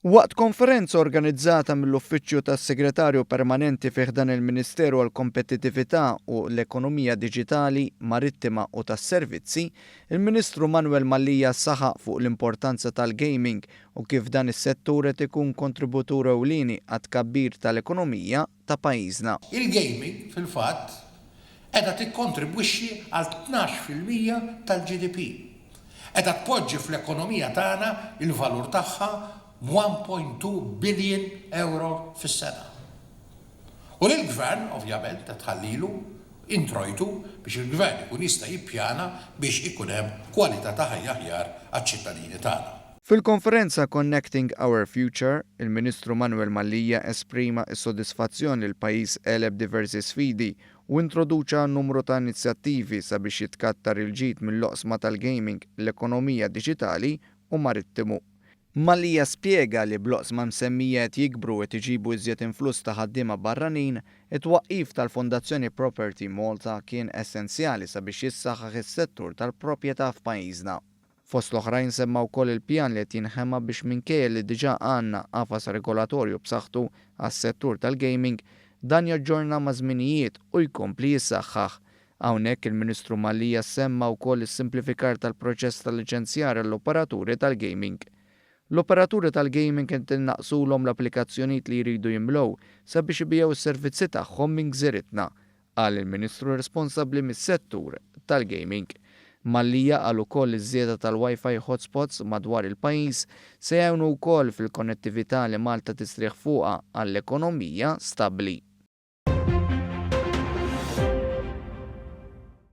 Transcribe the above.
Waqt konferenza organizzata mill-Uffiċċju tas-Segretarju Permanenti fi ħdan il-Ministeru għall-Kompetittività u l-Ekonomija Diġitali, Marittima u tas-Servizzi, il-Ministru Manuel Mallia saħaq fuq l-importanza tal-gaming u kif dan is-settur qed ikun kontributur ewlieni għat-tkabbir tal-ekonomija ta' pajjiżna. Il-gaming, fil-fatt, qiegħda tikkontribwixxi għal 12% tal-GDP. Qiegħda tpoġġi fl-ekonomija tagħna l-valur tagħha 1.2 billion euro fis-sena. U lill-Gvern, ovvjament, qed tħallilu introjtu biex il-Gvern ikun jista' jippjana biex ikun hemm kwalità ta' ħajja aħjar għaċ-ċittadini tagħna. Fil-konferenza Connecting Our Future, il-Ministru Manuel Mallia esprima s-sodisfazzjon li l-pajjiż għeleb diversi sfidi u introduċa numru ta' inizjattivi sabiex jitkattar il-ġid mill-oqsma tal-gaming, l-ekonomija diġitali u marittimu. Mallia spjega li bl-oqsma msemmija qed jikbru u qed iġibu iżjed influss ta' ħaddiema barranin, it-twaqqif tal-Fondazzjoni Property Malta kien essenzjali sabiex jissaħħaħ is-settur tal-proprjetà f'pajjiżna. Fost l-oħrajn semma wkoll il-pjan li qed jinħema biex minkejja li diġà għandna qafas regolatorju b'saħħtu għas-settur tal-gaming, dan jaġġorna maż-żminijiet u jkompli jissaħħaħ. Hawnhekk il-Ministru Mallia semma wkoll is-simplifikar tal-proċess tal-liċenzjar għall-operaturi tal-gaming. L-operaturi tal-gaming qed innaqqsulhom l-applikazzjonijiet li jridu jimlew sabiex ibigħu s-servizzi tagħhom minn gżiritna, qal il-Ministru responsabbli mis-settur tal-gaming. Mallia qal ukoll li ż-żieda tal-Wi-Fi hotspots madwar il-pajjiż se jgħinu wkoll fil-konnettività li Malta tistrieħ fuqha għall-ekonomija stabbli.